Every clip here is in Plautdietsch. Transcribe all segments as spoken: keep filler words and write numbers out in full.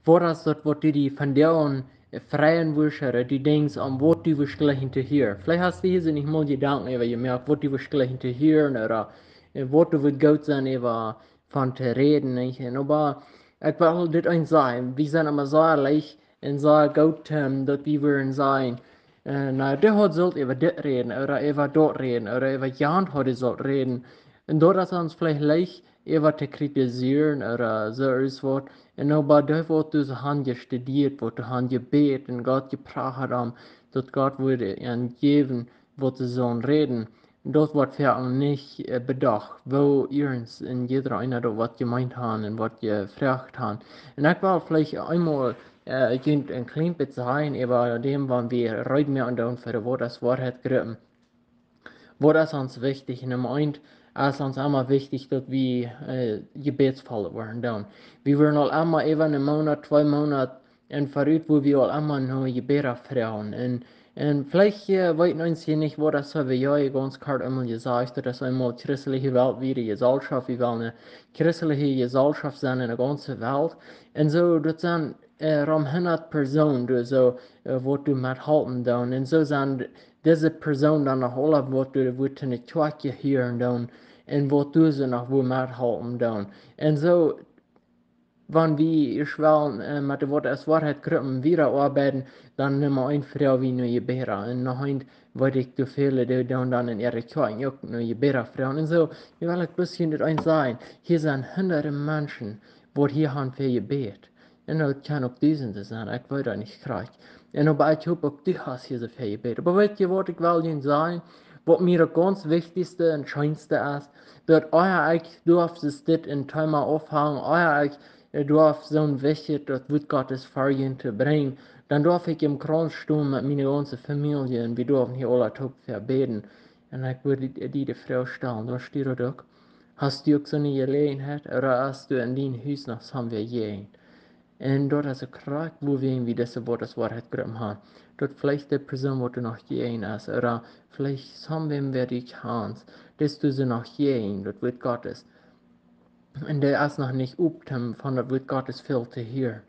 Waut es daut, waut du die vondoag freien wurscht, ooda du denkjst aun waut du wurscht jleichen to hieren? Veleicht hast du hia nich mol Jedanken äwa jemoakt, waut du wurscht jleichen to hieren, ooda waut du wudd goot sennen äwa von to räden, nich? Un oba ekj well dit eent sajen: Wie sent emma soo leicht un soo goot, daut wie wudden sajen, na, dee haud sult äwa dit räden ooda äwa daut räden ooda äwa jant haud dee sult räden. Un daut es ons veleicht leicht, äwa to kritisieren ooda soo irjent waut. Un oba dee, waut dee soo han jestudieet, waut dee han jebät un Gott jeprachat om, daut Gott wudd an jäwen, waut see sullen räden, daut woat foaken nich bedocht, woo iernst un jiedra eena daut waut jemeent haft un waut jefroagt haft. Un ekj well veleicht eemol junt een kjlien bät sajen äwa däm, wan wie reed moaken doonen fa de Waut es Woarheit Gruppen. Waut es ons wichtich? Numma eent es ons emma wichtich, daut wie jebädsvoll woaren doonen. Wie woaren aul emma äwa een Moonat, twee Moonat un verut, wua wie aul emma no Jebäda froagen. Un veleicht weeten eenje hia nich, waut daut es, hab ekj gaunz kort eemol jesajcht, daut es eemol christelje Welt, wie de Jeselschoft, wie wellen ne christelje Jeselschoft sennen en de gaunze Welt. Un soo, daut sent rom hundat Persoonen, doa soo, waut doa met halpen doonen. Un soo sent dise Persoonen dan noch aula, waut doa wudd to ne Kjoakj jehieren doonen un waut doa soo noch wudd met halpen doonen. Un soo, wan wie ieescht wellen met de Waut es Woarheit Gruppen wieda oabeiden, dan numma eent froag wie no Jebäda. Un noch eent, weet ekj, doa väle, dee doonen dan en äare Kjoakjen uk no Jebäda froagen. Un soo, nu well ekj bloos hia dit eent sajen: Hia sent hundade Menschen, waut hia han fa jebät. Un daut kjennen uk dusende sennen, ekj weet daut nich krakjt. Un oba ekj hop uk, du hast hia soo fa jebät. Oba weetst du, waut ekj well junt sajen, waut mie daut gaunz wichtichste un scheenste es? Daut ea ekj doaf dit en Teema aunfangen, ea ekj doaf soon wichtjet daut Wuat Gottes ver junt to brinjen, dan doaf ekj em Krauns stonen met miene gaunze Famielje un wie doafen hia aula toop fa bäden. Un ekj wudd die de Froag stalen, doa steit daut uk: Hast du uk soone Jeläajenheit, ooda hast du en dien Hus noch soon wäa jäajen? Un daut es uk krakjt wuawäajen wie dise Waut es Woarheit Gruppen han. Daut veleicht de Persoon, waut doa noch jäajen es, ooda veleicht soon wäm, wäa du kjanst, dee es doa soo noch jäajen daut Wuat Gottes. Un dee es noch nich op toom von daut Wuat Gottes väl to hieren.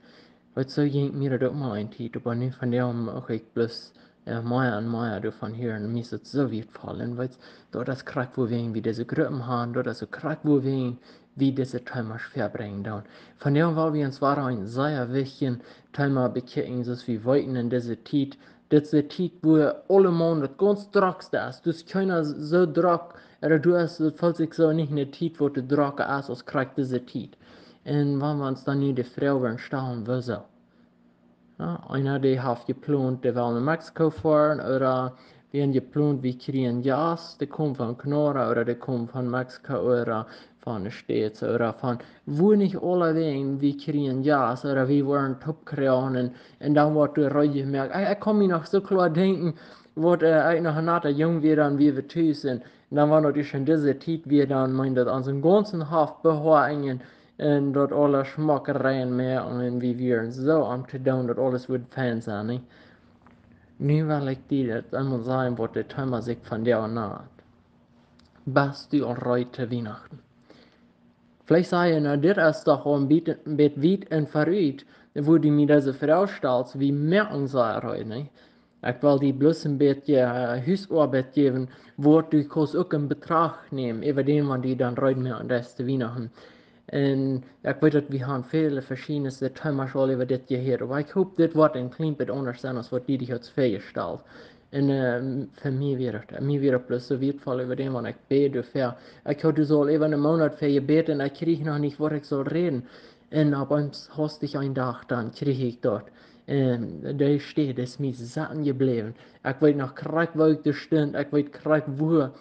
Weetst, soo jinkj mie daut uk mol eene Tiet, oba nu vondoag moak ekj bloos mea un mea doavon hieren, mie es daut soo wieetvoll. Un weetst, daut es krakjt wuawäajen wie dise Gruppen han, daut es uk krakjt wuawäajen wie dise Teemasch väabrinjen doonen. Vondoag well wie ons wada een sea wichtjet Teema bekjikjen, soo aus wie weeten, en dise Tiet, dise Tiet, wua aulemaun daut gaunz drockste es, doa es kjeena soo drock, ooda doa es, daut felt sikj soo nich ne Tiet, waut doa drocka es aus krakjt dise Tiet. Un wan wie ons dan nu de Froag woaren stalen, woosoo? Na, eena, dee haft jeplont, dee well no Mexiko foaren, ooda dee han jeplont, wie kjrieen Jast, dee komen von Kanada, ooda dee komen von Mexiko, ooda von de States, ooda von wua nich aulawäajen, wie kjrieen Jast, ooda wie woaren toopkjrieen, un, un dan woat doa reed jemoakt. Ekj, ekj kaun mie noch soo kloa denkjen, waut ekj noch een nata Jung wia, dan wia wie tus, un dan, wan daut ieescht en dise Tiet wia, dan meent daut, onsen gaunzen Hoff behoajen un daut aula schmock rein moaken, un wie wieren soo aum to doonen, daut aules wudd fein sennen, nich? Nu well ekj die daut eemol sajen, waut de Teema sikj vondoag nant: Best du aul reed to Wienachten? Veleicht saj jie: Na, dit es doch aul een bät, bät wiet un verut, wua du mie dise Froag stalst, wie moaken ons reed, nich? Ekj well die bloos een bät Husoabeit jäwen, waut du kaust uk en Betracht nämen äwa däm, wan du die dan reed moaken deist to Wienachten. Un ekj weet, daut wie han väle veschiedne Teemasch aul äwa dit jehieet, oba ekj hop, dit woat een kjlien bät aundasch sennen aus waut du die haudst väajestalt. Un fa mie wia daut, mie wia daut bloos soo wieetvoll äwa däm, wan ekj bäd doafäa. Ekj haud aul äwa een Moonat väa jebät un ekj kjrieech noch nich, waut ekj sull räden. Un opp eemol, hastich een Dach, dan kjrieech ekj daut. Un dee Städ es mie sitten jebläwen. Ekj weet noch krakjt, woo ekj doa stunt, ekj weet krakjt, wua.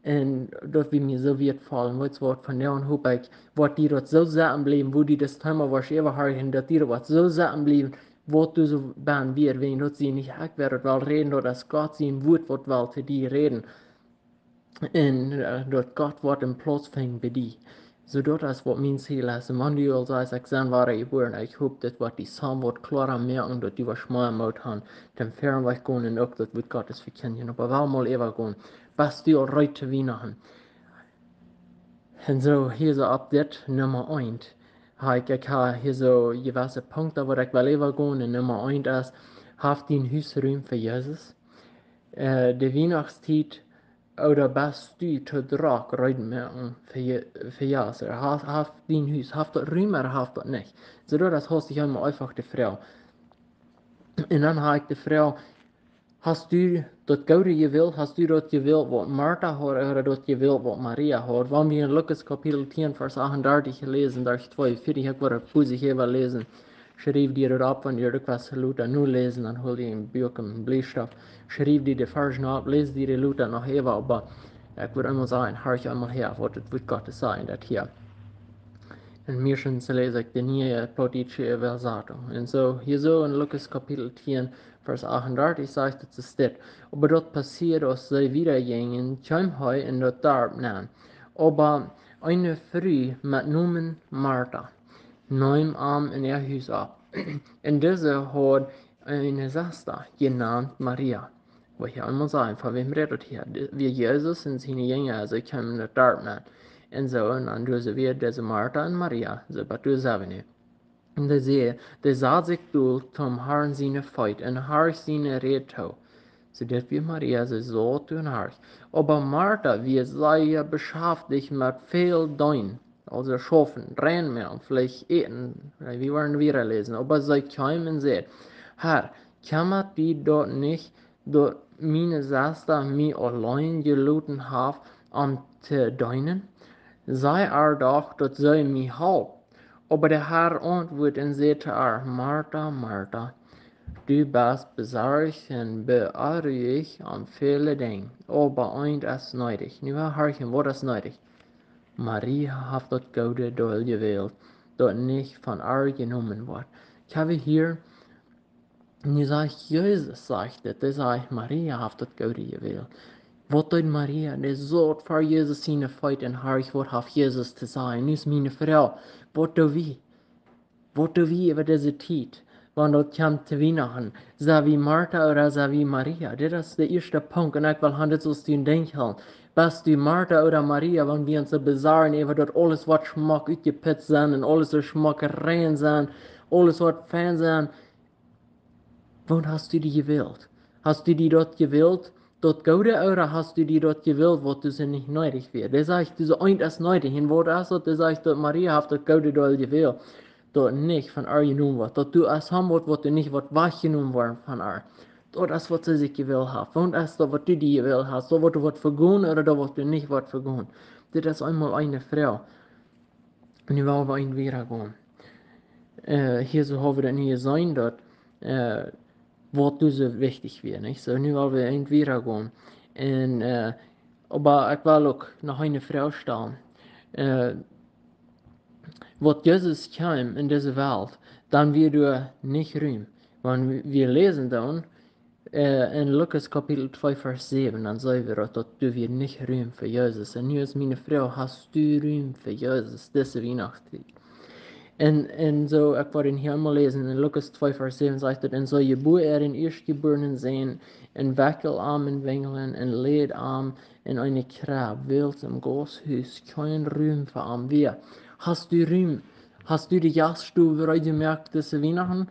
Un daut wia mie soo wieetvoll. Un weetst waut, vondoag hop ekj, woat die daut soo sitten bliewen, wua du dit Teema woascht äwahorchen, daut die daut woat soo sitten bliewen, waut du soo best, wäa, wan daut sie nich ekj, wäa daut well räden, daut es Gott sien Wuat, waut well to die räden. Un daut Gott woat een Plauz finjen bie die. Soo, daut es waut mien Ziel es. Un wan du aul sajchst: Ekj sie wada jebuaren, ekj hop, dit woat die soont waut kloara moaken, daut du woascht mea Moot han, toom väaren Wajch gonen un uk daut Wuat Gottes vekjindjen. Oba well mol äwa gonen: Best du aul reed to Wienachten? Un soo, hia soo opp dit Numma eent: ha ekj, ekj ha hia soo jewesse Punkten, waut ekj well äwagonen. Un Numma eent es: Haft dien Hus Rum fa Jesus? Äh, de Wienachtstiet, ooda best du too drock reed moaken fa Je-, fa Jesus? Haft, haft dien Hus, haft daut Rum ooda haft daut nich? Soo, daut es hastich eemol eefach de Froag. Un dan ha ekj de Froag: Hast du daut Goode jewält? Hast du daut jewält, waut Marta haud, ooda daut jewält, waut Maria haud? Wan wie en Lukas Kapitel tieen, Varsch achtundartich läsen, doa tweeunvieetich, ekj woa daut fa sikj äwa läsen. Schriew die daut opp, wan du daut west lota noläsen, dan hol die een Buak un Bleistauft. Schriew die de Varsch opp, läs die daut lota noch äwa, oba ekj wudd eemol sajen, horch eemol häa, waut daut Wuat Gottes sajcht, daut hia. Un mieeschtens läs ekj de niee plautdietsche Äwasatunk. Un soo, hia soo en Lukas Kapitel tieen, Varsch achtundartich sajcht et soo dit: Oba daut passieed, aus see wieda jinjen, kjeem hee en daut Darp nenn. Oba eene Fru met Nomen Marta neem am en äa Hus opp. Un dise haud eene Sesta, jenant Maria. Woa ekj eemol sajen, von wäm rät daut hia? De-, wia Jesus un siene Jinja, see kjeemen en daut Darp nenn. Un soo, un dan doa wia dise Marta un Maria, soo waut doa sent wie nu. Un dee säd, dee sad sikj dol toom Harn siene Feet un horcht siene Räd too. Soo dit wia Maria, see saut un horcht. Oba Marta wia sea beschaftich met väl deenen, aulsoo schaufen, rein moaken, veleicht äten, wie woaren wieda läsen. Oba see kjeem un säd: Herr, kjemmat die daut nich, daut miene Sesta mie auleen jeloten haft, om to deenen? Saj äa doch, daut see mie halpt. Oba de Herr auntwuat un säd to äa: Marta, Marta, du best besorcht un beonruhigt om väle Dinja, oba eent es needich. Nu horch, waut es needich? Maria haft daut goode Deel jewält, daut nich von äa jenomen woat. Ekj hab hia, nu sajcht Jesus, sajcht et, dee sajcht, Maria haft daut goode jewält. Waut deed Maria? Dee saut ver Jesus siene Feet un horcht, waut haft Jesus to sajen. Nu es miene Froag, waut doo wie? Waut doo wie äwa dise Tiet, wan daut kjemt to Wienachten? Sent wie Marta ooda sent wie Maria? Dit es de ieeschte Punkt, un ekj well han, dit sust du en Denkj hoolen. Best du Marta ooda Maria, wan wie ons soo besorjen äwa daut aules woat schmock utjeputzt sennen un aules soo schmock rein sennen, aules woat fein sennen? Waut hast du die jewält? Hast du die daut jewält, daut goode, ooda hast du die daut jewält, waut du soo nich needich wia? Dee sajcht, du, soo eent es needich. Un waut es daut? Dee sajcht, daut Maria haft daut goode Deel jewält, daut nich von äa jenomen woat. Daut du es han waut, waut du nich woat wajchjenomen woaren von äa. Daut es waut see sikj jewält haft. Waut es daut, waut du die jewält hast? Daut, waut du woat vegonen, ooda daut, waut du nich woat vegonen? Dit es eemol eene Froag. Nu well wie eent wieda gonen. Äh, hia soo hab wie daut nich jeseenen, daut, äh, waut doa soo wichtich wia, nich? Soo, nu well wie eent wieda gonen. Un, äh, oba ekj well uk noch eene Froag stalen. Äh, waut Jesus kjeem en dise Welt, dan wia doa nich Rum. Wan wie, wie läsen dan, äh, en Lukas Kapitel twee, Varsch säwen, dan seenen wie daut, daut doa wia nich Rum fa Jesus. Un nu es miene Froag, hast du Rum fa Jesus dise Wienachtstiet? Un, un soo, ekj woa hia eemol läsen, en Lukas twee, Varsch säwen sajcht et: Un see jebua äaren ieeschtjebuarnen Sän, un wekjeld am en Winjlen, un läd am en eene Kjrebb, wiels em Gausthus kjeen Rum fa am wia. Hast du Rum? Hast du de Jaststow reed jemoakt dise Wienachten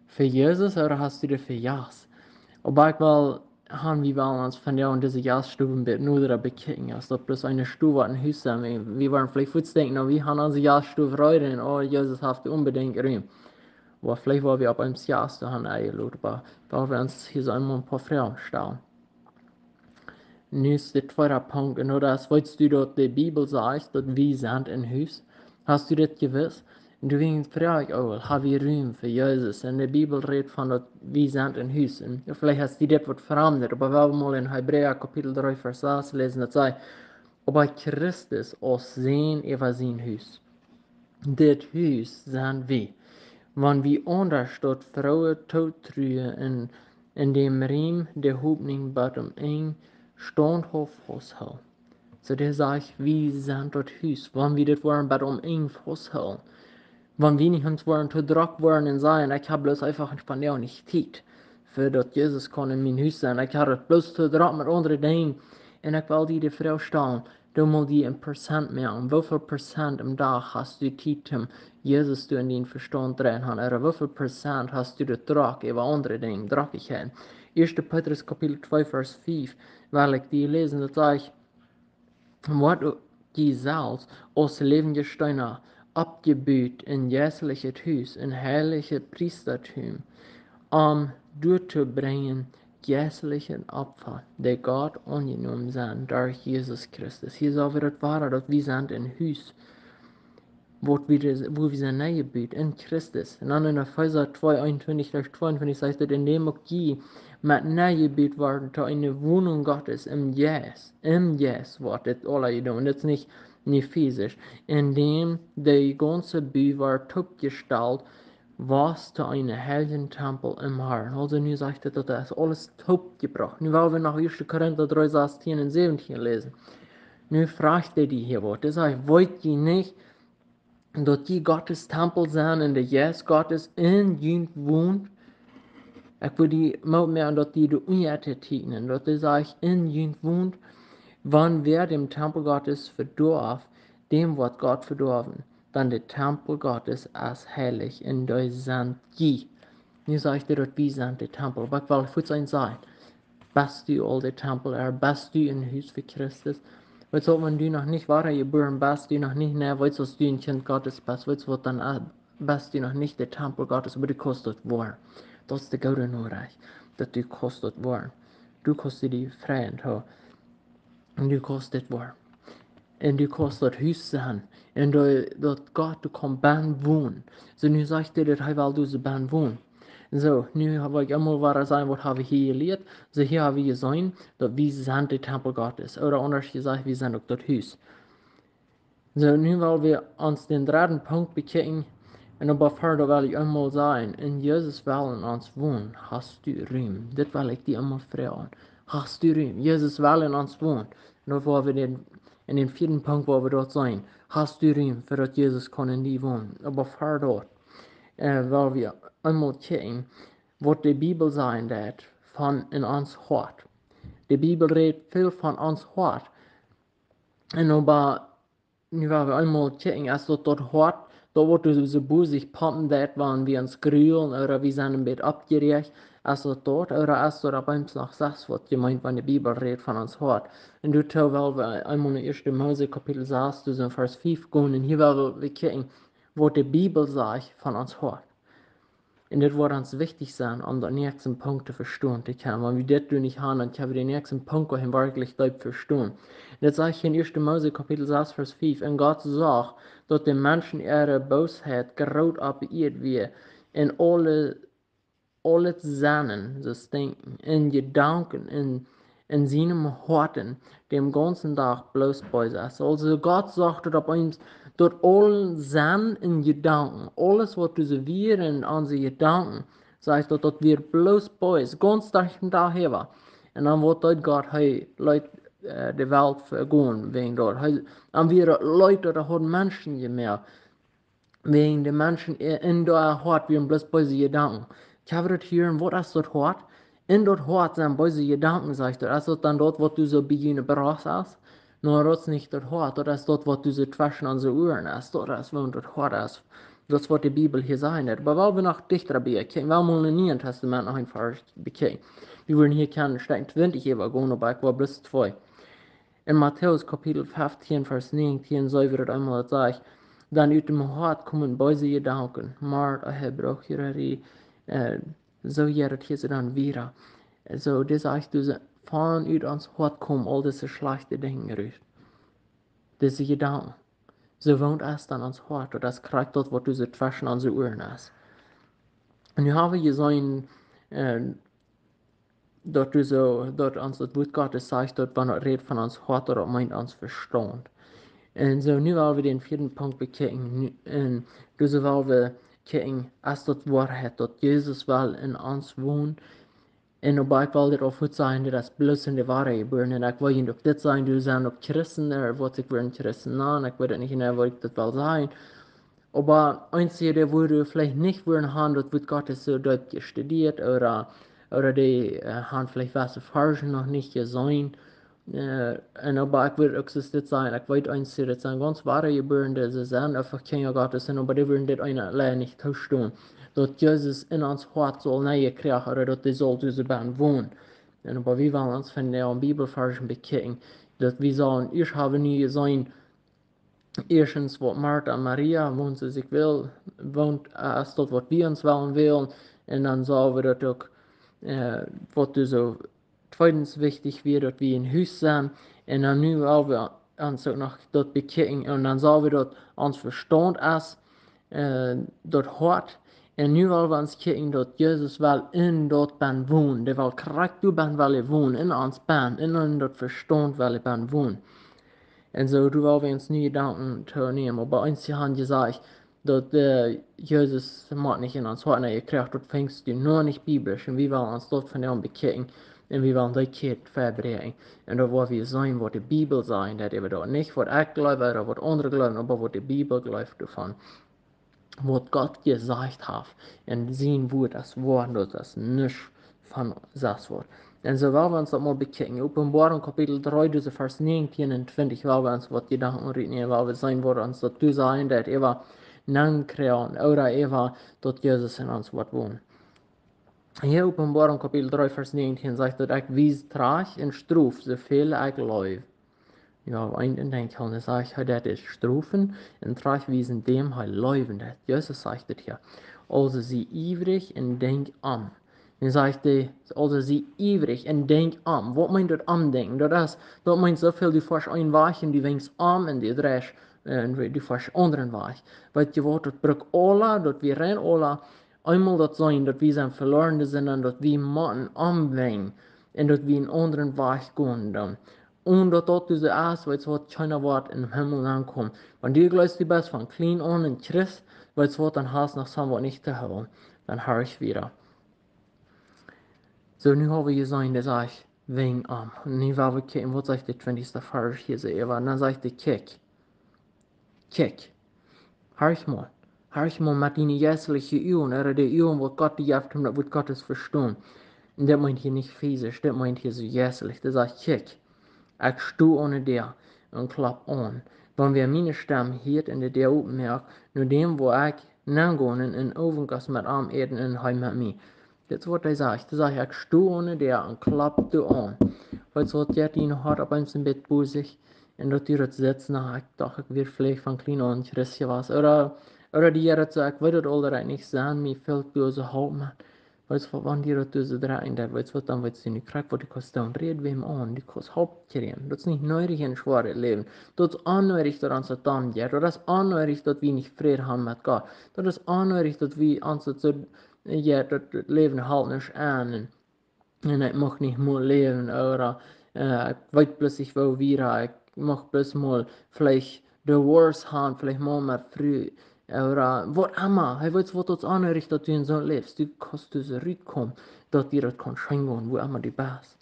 fa Jesus, ooda hast du dee fa Jast? Oba ekj well han, wie wellen ons vondoag en dise Jaststow een bät noda bekjikjen, aus daut bloos eene Stow waut een Hus es. Wie, wie woaren veleicht fuaz denkjen, nu, wie han onse Jaststow reed un, oh, Jesus haft onbedinjt Rum. Oba veleicht woa wie opp eemol Jast han enjelot, oba well wie ons hia soo eemol een poa Froagen stalen. Nu es de tweede Punkt, un daut es, weetst du, daut de Bibel sajcht, daut wie sent een Hus? Hast du daut jewist? Un doawäajen froag ekj uk, hab wie Rum fa Jesus? Un de Bibel rät von daut wie sent een Hus. Un veleicht hast du dit waut veraundat, oba wie wellen mol en Hebräa Kapitel dree, Varsch sas läsen, daut sajcht: Oba Christus aus Sän äwa sien Hus. Dit Hus sent wie, wan wie aun daut Wort Froagen tootruen un en däm Rum de Hopninj bat aum Enj staunthauft fausthoolen. Soo, dee sajcht, wie sent daut Hus, wan wie dit woaren bat aum Enj fausthoolen. Wan wie nich ons woaren too drock woaren un sajen, ekj hab bloos eefach vondoag nich Tiet, fa daut Jesus kaun en mien Hus sennen. Ekj hab daut bloos too drock met aundre Dinja. Un ekj well die de Froag stalen, Doo mol die een Prozent moaken. Woo väl Prozent em Dach hast du Tiet toom Jesus doa en dien Vestaunt dreien han? Ooda woo väl Prozent hast du daut drock äwa aundre Dinja, Drockjchheiten? Ieeschte Petrus Kapitel twee Varsch fief, well ekj die läsen, daut sajcht: Woat jie selfst aus läwendje Steena oppjebut en jeistlichet Hus, en heiljet Priestatum, om doa to brinjen jeistliche Opfa, dee Gott aunjenomen sent derch Jesus Christus. Hia saj wie daut wada, daut wie sent een Hus, waut wie, wua wie sent nenjebut en Christus. Un dan en Efeesa twee, eenuntwintich bat tweeuntwintich sajcht et: Endäm uk jie met nenjebut worden to eene Wonunk Gottes em Jeist. Em Jeist woat dit aula jedonen. Dit es nich, nich physisch. Endäm de gaunze Bue woat toopjestalt, woat to eenen heiljen Tempel em Harn. Aulsoo nu sajcht et, daut es aules toopjebrocht. Nu well wie noch Ieeschte Korinta dree, sastien un säwentien läsen. Nu froagt hee die hia waut. Hee sajcht: Weet jie nich, daut jie Gottes Tempel sent un de Jeist Gottes en junt wont? Ekj well die Moot moaken, daut die de Unja to tiekjnen, daut hee sajcht: En junt wont. Wan wäa dän Tempel Gottes vedoaft, däm woat Gott vedoawen, dan de Tempel Gottes es heilich, un dee sent jie. Nu sajcht hee, daut wie sent de Tempel. Oba ekj well fuaz eent sajen: Best du aul de Tempel, ooda best du een Hus fa Christus? Weetst du, wan du noch nich wadajebuaren best, du noch nich, nä, weetst, aus du een Kjint Gottes best, weetst du waut, dan, äh, best du noch nich de Tempel Gottes, oba du kaust daut woaren. Daut es de goode Norecht, daut du kaust daut woaren. Du kaust die befreien, hia. Un du kaust dit woaren. Un du kaust daut Hus sennen. Un du, daut Gott, du kaust bennen wonen. Soo, nu sajcht hee, daut hee well doa soo bennen wonen. Soo, nu hab ekj eemol wada jeseenen, waut hab wie hia jelieet? Soo, hia hab wie jeseenen, daut wie sent de Tempel Gottes. Ooda aundasch jesajcht, wie sent uk daut Hus. Soo, nu well wie ons dän dredden Punkt bekjikjen. Un oba ver daut well ekj eemol sajen: En Jesus well en ons wonen. Hast du Rum? Dit well ekj die eemol froagen. Hast du Rum? Jesus well en ons wonen. Un dan woa wie dän, en dän vieeden Punkt woa wie daut seenen. Hast du Rum, fa daut Jesus kaun en die wonen? Oba ver daut, äh, well wie eemol kjikjen, waut de Bibel sajen deit von en ons Hoat. De Bibel rät väl von ons Hoat. Un oba, nu well wie eemol kjikjen, es daut daut Hoat, daut waut doa soo bosich pompen deit, wan wie ons grulen ooda wie sent een bät oppjeräacht, es daut daut, ooda es daut opp eemol noch sest, waut jemeent, wan de Bibel rät von ons Hoat? Un doatoo well wie eemol no Ieeschte Mose Kapitel sas, doa en Varsch fief gonen, un hia well wie kjikjen, waut de Bibel sajcht von ons Hoat. Un dit woat ons wichtich sennen, om dän näakjsten Punkt to vestonen to kjennen. Wan wie dit doa nich han, dan kjenn wie dän näakjsten Punkt uk nich werkjlich deep vestonen. Dit sajcht hia en Ieeschte Mose Kapitel sas Varsch fief: Un Gott sach, daut de Menschen äare Boosheit groot opp de Ieed wia, un aule, aul daut Sennen, daut Denkjen, un Jedanken, un en sienem Hoaten dän gaunzen Dach bloos Beeset. Aulsoo Gott sach daut opp eemol, daut aul Senn un Jedanken, aules waut doa soo wia en onse Jedanken, sajcht daut, daut wia bloos Beeset, gaunz Dach un Dach äwa. Un dan waut deed Gott? Hee leet, äh, de Welt vegonen wäajen daut. Hee, dan wia daut leet, daut hee haud Menschen jemoakt. Wäajen de Menschen en äa Hoat wieren bloos beese Jedanken. Ekj hab daut hia, un waut es daut Hoat? En daut Hoat sent beese Jedanken, sajcht daut. Es daut dan daut, waut doa soo bie june Brost es? Nä, daut es nich daut Hoat, daut es daut, waut doa soo tweschen onse Uaren es. Daut es, waut daut Hoat es. Daut es, waut de Bibel hia sajen deit. Oba wie wellen noch dichta bie kjikjen. Wie wellen mol em Nieen Testament noch een Varsch bekjikjen. Wie wudden hia kjennen Städ twintich äwagonen, oba ekj well bloos twee. En Matäus Kapitel feftieen, Varsch näajentieen, soo woat daut eemol jesajcht: Dan ut däm Hoat komen beese Jedanken, Mord, Ehebruch, Hurarie, äh, soo jeit daut hia soo dan wieda. Soo, dit sajcht, doa sent, von ut ons Hoat komen aul dise schlajchte Dinja rut. Dise Jedanken. Soo woont es dan ons Hoat, daut es krakjt daut, waut doa soo tweschen onse Uaren es. Un nu hab wie jeseenen, äh, daut doa soo, daut ons daut Wuat Gottes sajcht, daut wan et rät von ons Hoat, daut meent ons Vestaunt. Un soo, nu well wie dän vieeden Punkt bekjikjen. Nu, un doa soo well wie kjikjen, es daut Woarheit, daut Jesus well en ons wonen. Un oba ekj well dit uk fuaz sajen, dit es bloos en de Woarheit jebuaren. Un ekj well junt uk dit sajen, doa sent uk Christen, äh, waut sikj wudden Christen nanen. Ekj weet nich jeneiw, waut ekj daut well sajen. Oba eenje, dee wudden veleicht nich wudden han daut Wuat Gottes soo deep jestudieet, ooda, ooda dee, äh, han veleicht jewesse Varschen noch nich jeseenen. Äh, un oba ekj wudd uk soo dit sajen, ekj weet eent, daut sent gaunz woare Jebuaren, dee sent eefach Kjinja Gottes, un oba dee wudden dit eena auleen nich toostonen, daut Jesus en ons Hoat saul nenn kjrieen, ooda daut dee saul doa bennen wonen. Un oba wie wellen ons von de Bibelvarsch bekjikjen, daut wie sellen ieescht haben nu jeseenen, ieeschtens waut Martha un Maria, woont see sikj well, woont, äh, es daut waut wie ons wellen wälen, un dan sell wie daut uk, äh, waut doa soo tweedens wichtich wia, daut wie en Hus sent, un dan nu well wie ons uk noch daut bekjikjen, un dan sell wie daut ons Vestaunt es, äh, daut Hoat, un nu well wie ons kjikjen daut Jesus well en daut bennen wonen, dee well krakjt doa bennen well hee wonen, en ons bennen, en, en daut Vestaunt well hee bennen wonen. Un soo, doa well wie ons nu Jedanken too nämen, oba eent, see haben jesajcht, daut, äh, Jesus mott nich en ons Hoat nenn kjrieen, daut finjst du noch nich biblisch, un wie wellen ons daut vondoag bekjikjen, un wie wellen dee Kjäd vebräakjen. Un dan woa wie seenen waut de Bibel sajcht, daut wie daut nich waut ekj jleew ooda waut aundre jleewen, oba waut de Bibel jleeft doavon, waut Gott jesajcht haft, un sien Wuat es woa, daut es nuscht von sest woat. Un soo well wie ons daut mol bekjikjen. Openboarunk Kapitel dree, dise Varsch näajentieen un twintich, well wie ons waut Jedanken rutnämen, well wie seenen waut ons daut toosajen deit, äwa nenn kjrieen, ooda äwa daut Jesus en ons woat wonen. Hia Openboarunk Kapitel dree, Varsch näajentieen sajcht daut: "Ekj wies trigj un strof soo väl ekj leew." Jo, eent un denkj, un dan sajcht hee, daut es strofen un trigj wiesen, däm hee leewen deit. Jesus sajcht daut hia. "Aulsoo sie iewrich un denkj om." Dan sajcht hee, "Aulsoo sie iewrich un denkj om." Waut meent daut omdenkjen? Daut es, daut meent soo väl, du foascht eenen Wajch un du denkjst om un du dreist, äh, un du foascht aundren Wajch. Weet jie waut, daut brukt aula, daut wie rein aula eemol daut seenen, daut wie sent veloarne Sinda, daut wie motten omwenjen un daut wie en aundren Wajch gonen doonen. Un daut daut doa soo es, weetst waut, kjeena woat em Himmel aunkomen. Wan du jleefst, du best von kjlien aun een Christ, weetst waut, dan hast noch soo waut nich to hoolen. Dan horch wieda. Soo, nu hab wie jeseenen, daut sajcht, wenj om. Un nu well wie kjikjen, waut sajcht de twintichste Varsch hia soo äwa? Un dan sajcht hee, kjikj. Kjikj. Horch mol. Horch mol met diene jeistliche Uagen, ooda de Uagen waut Gott die jeft, om daut Wuat Gottes vestonen. Un daut meent hia nich fisisch, daut meent hia soo jeistlich. Daut sajcht, kjikj, ekj sto aun de Däa un klopp aun. Wan wäa miene Stemm hieet un de Däa openmoakt, no däm woa ekj nengonen un Owentkost met am äten un hee met mie. Dit es waut hee sajcht. Hee sajcht, ekj sto aun de Däa un klopp doa aun. Weetst waut, jeit dien Hoat opp eemol een bät bosich, un daut du daut sitst, na, ekj docht, ekj wia veleicht von kjlien aun Christ jewast. Ooda, ooda du jeist soo, ekj weet daut aul, daut ekj nich sie, mie fält doa soo Help, Maun. Weetst waut, wan die daut doa soo dreien deit, weetst waut, dan weetst du nu krakjt waut du kaust doonen. Räd wäm aun, du kaust Help kjrieen. Daut es nich needich en schwoaret Läwen. Daut es onneedich, daut ons daut dan jeit. Daut es onneedich, daut wie nich Fräd haben met Gott. Daut es onneedich, daut wie ons daut soo, äh, jeit, daut daut Läwen helt nich aun. Un, un ekj mucht nich mea läwen, ooda, äh, ekj weet bloos nich woo wieda, ekj mucht bloos mol veleicht divorce haben, veleicht mol met Fru, ooda waut emma. Hee, weetst waut, daut es onneedich, daut du en soo läfst. Du kaust doa rutkomen, daut die daut kaun scheen gonen, wua emma du best.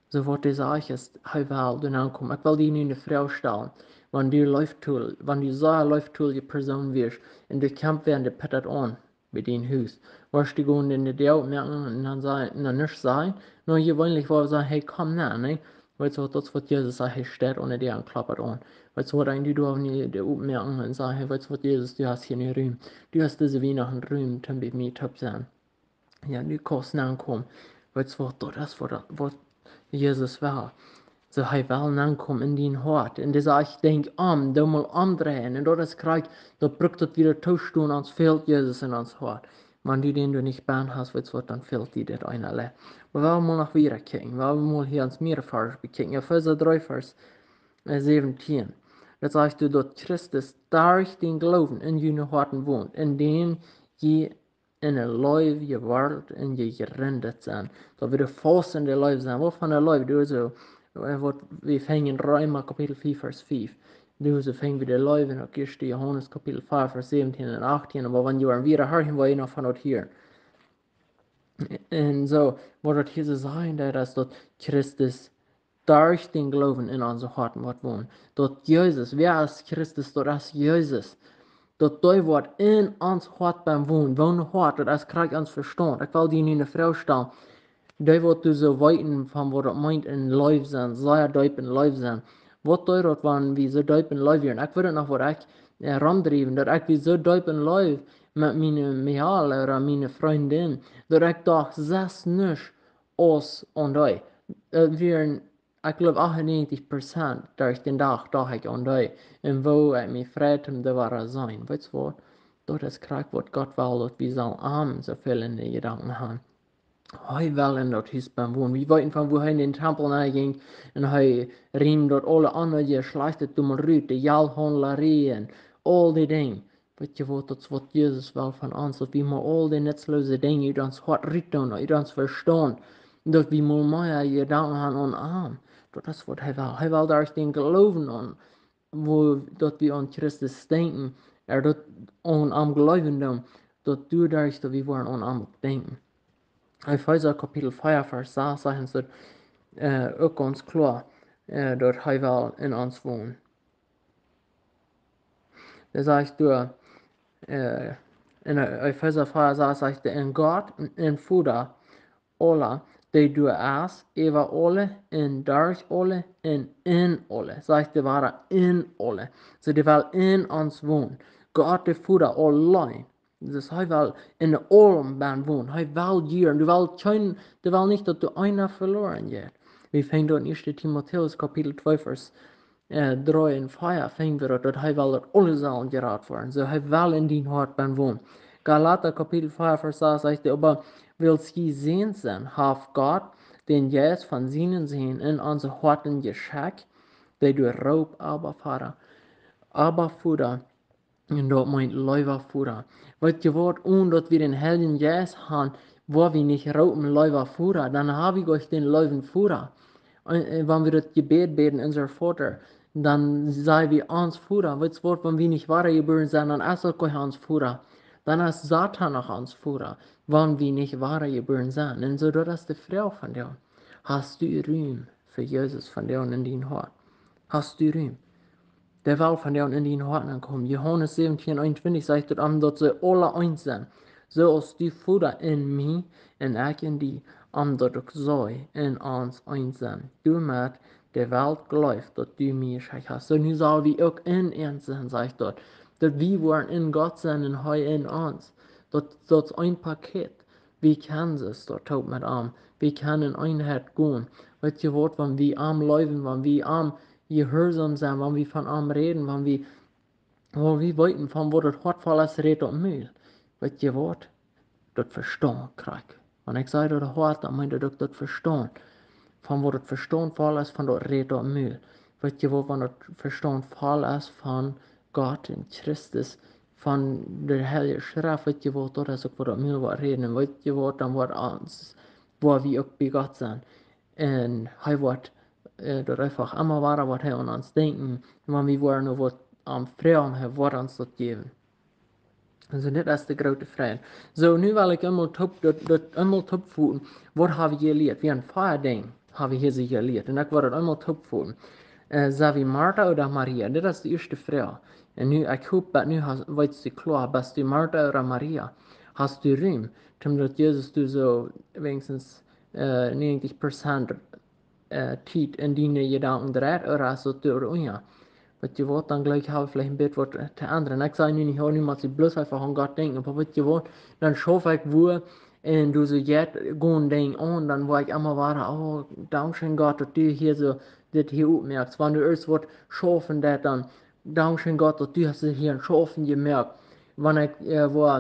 Soo waut hee sajcht es, hee well doa aunkomen. Ekj well die nu eene Froag stalen. Wan du leeftool, wan du soo eene leeftoolje Persoon wieescht, un doa kjemt wäa un dee pott aun bie dien Hus, woascht du gonen un de Däa oppmoaken un dan sajen, un dan nuscht sajen? Nu, jeweenlich woa wie sajen, hey, komm nenn, nä? Weetst waut, daut es waut Jesus sajcht, hee steit aun de Däa un kloppt aun. Weetst waut, wan du doa nich de Däa oppmoakst un sajst, hey, weetst waut, Jesus, du hast hia een Rum. Du hast dise Wienachten Rum, toom bie mie toop sennen. Jo, du kaust nenkomen. Weetst waut, daut es waut, waut Jesus well. Soo, hee well nenkomen en dien Hoat. Un dee sajcht, denkj om, doo mol omdreien. Un daut es krakjt, daut brukt daut wieda toostonen, ons fält Jesus en ons Hoat. Wan du dän doa nich bennen hast, weetst waut, dan fält die daut eena auleen. Oba wie wellen mol noch wieda kjikjen. Wie wellen mol hia ons mea Varsch bekjikjen. Efeesa dree, Varsch, äh, säwentieen. Daut sajcht doa, daut Christus derch dän Gloowen en june Hoaten wont, en däm jie en de Leew jewortelt un jegrint sent. Daut wie doa faust en de Leew sent. Waut fa eene Leew? Doa soo, äh, waut wie finjen en Reema Kapitel vea, Varsch fiew. Doa soo finj wie de Leew en uk ieeschte Johanes Kapitel fiew, Varsch säwentieen un achtieen. Oba wan jie woaren wieda horchen, woa jie noch von daut hieren. Un soo, waut daut hia soo sajcht, daut es daut Christus derch dän Gloowen en onse Hoaten woat wonen. Daut Jesus, wäa es Christus? Daut es Jesus. Daut dee woat en ons Hoat bennen wonen. Wonen Hoat, daut es krakjt ons Vestaunt. Ekj well die nu eene Froag stalen. Dee waut doa soo weeten von waut daut meent en Leew sennen, sea deep en Leew sennen. Waut deit daut, wan wie soo deep en Leew wieren? Ekj weet noch, waut ekj, äh, romdriewen, daut ekj wia soo deep en Leew met miene Mejal ooda miene Frindin, daut ekj docht sest nuscht aus aun dee. Äh, wieren, ekj jleew, achtunnäajentich Prozent derch dän Dach docht ekj aun dee. Un woo ekj mie freid, om dee wada to seenen. Weetst waut? Daut es krakjt waut Gott well, daut wie sellen am soo väl en de Jedanken haben. Hee well en daut Hus bennen wonen. Wie weeten von woo hee en dän Tempel nenn jinkj un hee riemt daut aule aundre schlajchte doamet rut, de Jelthaundlarie un aul dee Dinja. Weetst waut, daut es waut Jesus well von ons, daut wie mau aul dee nutzloose Dinja ut ons Hoat rut doonen, ut ons Vestaunt, daut wie mau mea Jedanken haben aun am. Daut es waut hee well. Hee well derch dän Gloowen aun, woo daut wie aun Christus denkjen, ea daut aun am jleewen doonen, daut doaderch daut wie woaren aun am uk denkjen. Efeesa Kapitel vea, Varsch sas sajcht daut, äh, uk gaunz kloa, äh, daut hee well en ons wonen. Doa sajcht doa, äh, en Efeesa vea sas sajcht doa: "En Gott, en Voda aula, dee doa es, äwa aule, un derch aule, un en aule." Sajcht doa wada: "En aule." Soo, dee well en ons wonen. Gott de Voda auleen. Soo, hee well en aulem bennen wonen. Hee well hia, un dee well kjeen, dee well nich, daut doa eena veloaren jeit. Wie finjen daut en Ieeschte Timotäus Kapitel twee, Varsch, äh, dree un vea, finjen wie daut, daut hee well, daut aule sellen jerat woaren. Soo, hee well en dien Hoat bennen wonen. Galata Kapitel vea, Varsch sas sajcht doa: "Oba wiels jie Säns sent, haft Gott dän Jeist von sienen Sän en onse Hoaten jeschekjt, dee doa roopt: Abba, Voda." Abba, Voda. Un daut meent leewa Voda. Weetst waut, onen daut wie dän Heiljen Jeist haben, woa wie nich roopen: "Leewa Voda", dan hab wie goanich dän leewen Voda. Un, äh, wan wie daut Jebäd bäden, "Onsa Voda", dan saj wie: "Ons Voda." Weetst waut, wan wie nich wadajebuaren sent, dan es daut goanich ons Voda. Dan es Soton noch ons Voda, wan wie nich wadajebuaren sent. Un soo, daut es de Froag vondoag: Hast du Rum fa Jesus vondoag en dien Hoat? Hast du Rum? Dee well vondoag en dien Hoat nenn komen. Johanes säwentieen eenuntwintich sajcht daut, om daut see aula eent sent, soo aus du, Voda, en mie un ekj en die, om daut uk see en ons eent sent, doamet de Welt jleeft, daut du mie jeschekjt hast. Soo, nu sell wie uk en eent sennen, sajcht daut. Daut wie woaren en Gott sennen un hee en ons. Daut, daut es een Paket. Wie kjennen soo toop met am. Wie kjennen en Eenheit gonen. Weetst waut, wan wie am leewen, wan wie am jehuarsom sent, wan wie von am räden, wan wie, wan wie weeten, von waut daut Hoat voll es, rät daut Mul. Weetst waut? Daut Vestaunt krakjt. Wan ekj saj daut Hoat, dan meent daut uk daut Vestaunt. Von waut daut Vestaunt voll es, von daut rät daut Mul. Weetst waut, wan daut Vestaunt voll es von Gott un Christus, von de Heilje Schreft, weetst waut, daut es uk waut daut Mul woat räden. Un weetst waut, dan woat ons, woa wie uk bie Gott sennen. Un hee woat, äh, daut eefach emma wada, woat hee aun ons denkjen. Un wan wie woaren no waut am froagen, hee woat ons daut jäwen. Soo, dit es de groote Fräd. Soo, nu well ekj eemol toop, daut, daut eemol toopfoten. Waut hab wie jelieet? Wie haben vea Dinja hab wie hia soo jelieet. Un ekj well daut eemol toopfoten. Äh, sent wie Marta ooda Maria? Dit es de ieeschte Froag. Un nu, ekj hop, daut nu hast, weetst du kloa, best du Marta ooda Maria? Hast du Rum, om daut Jesus du soo weinichstens, äh, näajentich Prozent, äh, Tiet en diene Jedanken dreit, ooda es daut doa unja? Weetst waut, dan jlikj hab ekj veleicht een bät waut, äh, to endren. Ekj saj nu nich, oh, nu mott ekj bloos eefach aun Gott denkjen, oba weetst waut, dan schauf ekj wua un doo soo jet gonen Dinj aun, dan woa ekj emma wada, oh, dankscheen Gott, daut du hia soo, dit hia opmoakst. Wan du irjent waut schaufen deist, dan, dankscheen Gott, daut du hast hia een Schaufen jemoakt. Wan ekj, äh, woa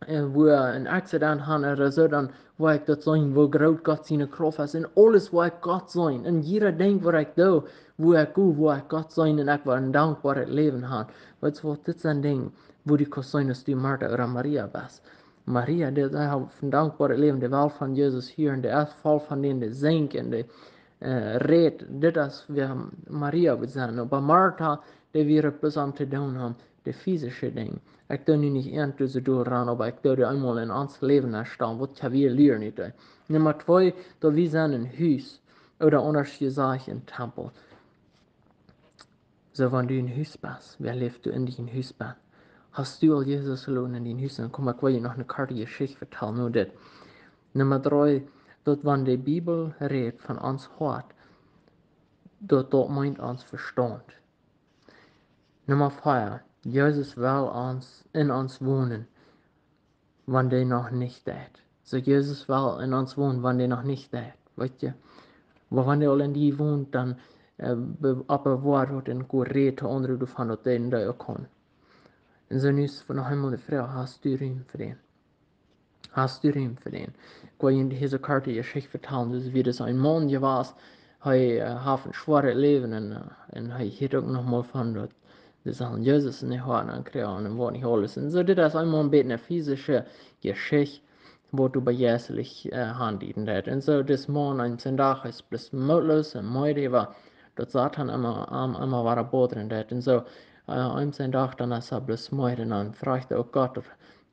äh, wua een Accident han ooda soo, dan woa ekj daut seenen, woo groot Gott siene Krauft es. Un aules woa ekj Gott seenen. Un jieda Dinj waut ekj doo, wua ekj go, woa ekj Gott seenen un ekj woa een dankboaret Läwen han. Weetst waut, dit sent Dinja, wua du kaust seenen, aus du Marta ooda Maria best. Maria, dee, dee haft een dankboaret Läwen, dee well von Jesus hieren, dee es voll von dän, dee sinjt un dee, äh, rät. Dit es wäa Maria wudd sennen. Oba Marta, dee wia bloos aum to doonen han, de fisische Dinja. Ekj doo nu nich irjent dise Doel ran, oba ekj doo dee eemol en ons Läwen aunstalen, waut ekj hia lieren nu. Numma twee, daut wie sent een Hus, ooda aundasch jesajcht een Tempel. Soo, wan du een Hus best, wäa läft du en dien Hus best? Hast du aul Jesus jeloden en dien Hus? Dan kom ekj, well die noch eene korte Jeschicht vetalen, nu dit. Numma dree, daut wan de Bibel rät von ons Hoat, daut daut meent ons Vestaunt. Numma vea, Jesus well ons, en ons wonen, wan dee noch nich deit. Soo, Jesus well en ons wonen, wan dee noch nich deit, weetst du. Oba wan dee aul en die wont, dan openboat daut en goot rät to aundre doavon, daut dee en die uk kaun. Un soo nu es noch eemol de Froag: Hast du Rum fa dän? Hast du Rum fa dän? Ekj woa junt hia soo kort ne Jeschicht vetalen. Daut wia dus een Maun jewast, hee haft een schwoaret Läwen un hee hieet uk noch mol von daut, dee sellen Jesus en de Hoat aunkrieejen un waut nich aules. Un soo, dit es eemol een bät ne fisische Jeschicht, waut doa bie jeistlich aundieden deit. Un soo, dis Maun, eenen Dach es bloos mootloos un meed äwa daut Soton am emma wada bodren deit. Un soo, eenen Dach dan es hee bloos meed un dan fruach hee uk Gott,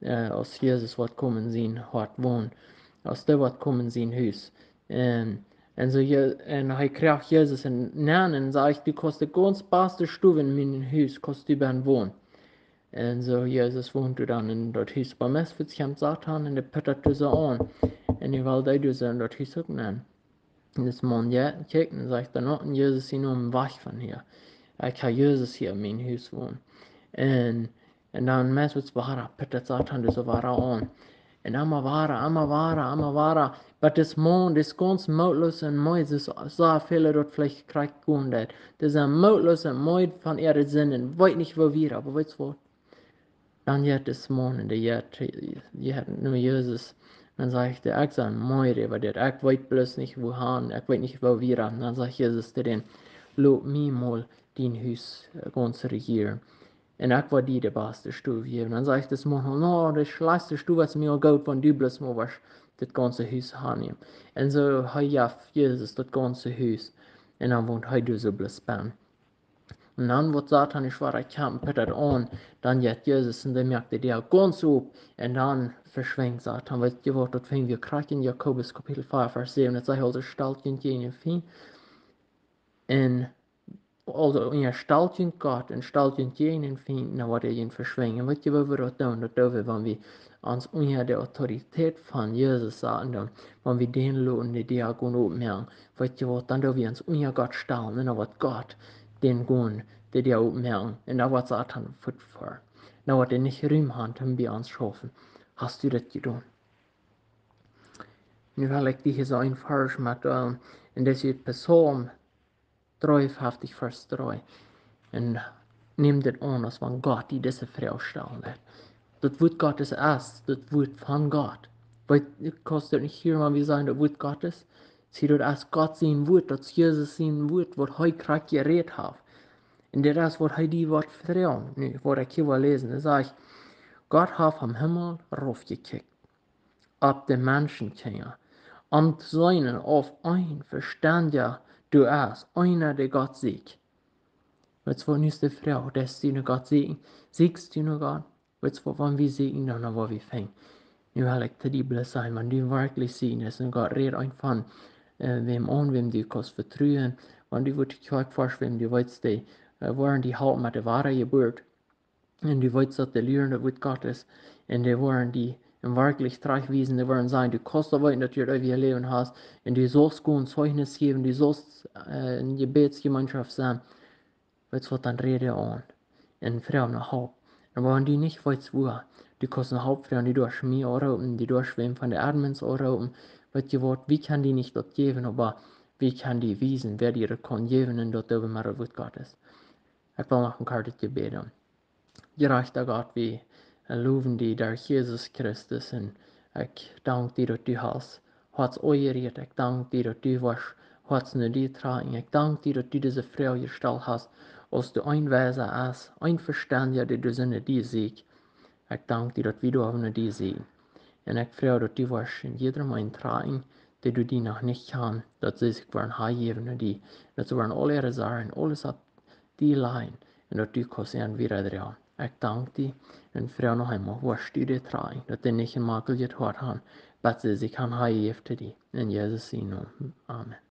aus Jesus woat komen en sien Hoat wonen, aus dee woat komen en sien Hus. Un soo, un hee kjrieech Jesus en, nenn un sajcht: Du kaust de gaunz baste Stow en mien Hus, kaust du bennen wonen. Un soo, Jesus wont doa dan en daut Hus. Oba meist kjemt Soton un dee pittat doa soo aun. Un nu well dee doa soo en daut Hus uk nenn. Un dis Maun kjikjt un sajcht dan: Nä, en Jesus sien Nomen, wajch von hia. Ekj ha Jesus hia en mien Hus wonen. Un dan meist wada pittat Soton doa soo wada aun. Un emma wada, emma wada, emma wada. Bat dis Maun, dis gaunz mootloos un meed, soo väle daut veleicht krakjt gonen deit, dee sent mootloos un meed von äare Sind un weeten nich woo wieda. Oba weetst waut? Dan jeit dis Maun un dee jeit no Jesus. Dan sajcht hee: Ekj sie meed äwa dit, ekj weet bloos nich woo han, ekj weet nich woo wieda. Dan sajcht Jesus to dän: Lot mie mol dien Hus gaunz rejieren, un ekj woa die de baste Stow jäwen. Dan sajcht dis Maun: Nä, de schlajchtste Stow es mie aul goot, wan du bloos mol woascht dit gaunze Hus aunnämen. Un soo, hee jeef Jesus daut gaunze Hus. Un dan wont hee doa soo bloos bennen. Un dan woat Soton nu wada kjampen, pittat aun. Dan jeit Jesus un dee moakt de Däa gaunz op. Un dan veschwinjt Soton. Weetst du waut, daut finj wie krakjt en Jakobus Kapitel vea, Varsch säwen. Daut sajcht: Aulsoo stalt junt jäajen dän Fient. Un aulsoo unjastalt junt Gott un stalt junt jäajen dän Fient, dan woat hee junt veschwinjen. Weetst du woo wie daut doonen? Daut doo wie, wan wie ons unja de Autoritäet von Jesus saten doonen, wan wie dän loten de Däa gonen opmoaken. Weetst du waut, dan doo wie ons unja Gott stalen un dan woat Gott dän gonen de Däa opmoaken. Un dan woat Soton fuat foaren. Dan woat hee nich Rum han toom bie ons schaufen. Hast du daut jedonen? Nu well ekj die hia soo een Varsch metdeelen. Un daut es ut Psalm dreeunfeftich, Varsch dree. Un nemm dit aun, aus wan Gott die dise Froag stalen deit. Daut Wuat Gottes es daut Wuat von Gott. Weetst, kaust daut nich hieren, wan wie sajen daut Wuat Gottes? See, daut es Gott sien Wuat, daut es Jesus sien Wuat, waut hee krakjt jerät haft. Un dit es waut hee die woat vetalen. Nu, waut ekj hia well läsen, dan sajcht: Gott haft vom Himmel raufjekjikjt opp de Menschenkjinja, om to seenen, auf een Vestendja doa es, eena, dee Gott sieekjt. Weetst waut, nu es de Froag: Deist du no Gott sieekjen? Sieekjst du no Gott? Weetst waut, wan wie sieekjen, dan woa wie finjen. Nu well ekj to die bloos sajen, wan du werkjlich sieekjen deist, un Gott rät eent von, wäm aun, wäm du kaust vetruen, wan du woascht krakjt foascht, wäm du weetst, dee woaren die halpen met de Wadajeburt. Un du weetst daut dee lieren daut Wuat Gottes. Un dee woaren die werkjlich trajchtwiesen, dee woaren sajen: Du kaust daut weeten, daut du daut eewje Läwen hast. Un du saust gonen Zeichnis jäwen, du saust en Jebädsjemeenschoft sennen. Weetst waut, dan rät dee aun un froag no Help. Un wan du nich weetst wua, du kaust no Help froagen, du doascht mie aunroopen, du doascht wäm von de Admins aunroopen. Weetst du waut, wie kjennen die nich daut jäwen, oba wie kjennen die wiesen, wäa die daut kaun jäwen, un daut doo wie met daut Wuat Gottes. Ekj well noch een kortet Jebäd doonen. Jerajchta Gott, wie lowen die derch Jesus Christus, un ekj dank die daut du hast Hoats aunjerieet. Ekj dank die daut du woascht Hoats no die trakjen. Ekj dank die daut du dise Froag jestalt hast, aus doa een Weisa es, een Vestendja, dee doa soo no die sieekjt. Ekj dank die daut wie doa no die sieekjen. Un ekj froag daut du woascht en jiedrem eenen trakjen, dee doa die noch nich kjanen, daut see sikj woaren hanjäwen no die, daut see woaren aul äare Sorjen, aules opp die lajen, un daut du kaust an wieda droagen. Ekj dank die un froag noch eemol, woascht du dee trakjen, daut dee nich een makeljet Hoat han, bat see sikj han hanjäwen to die. En Jesus sien Nomen, amen.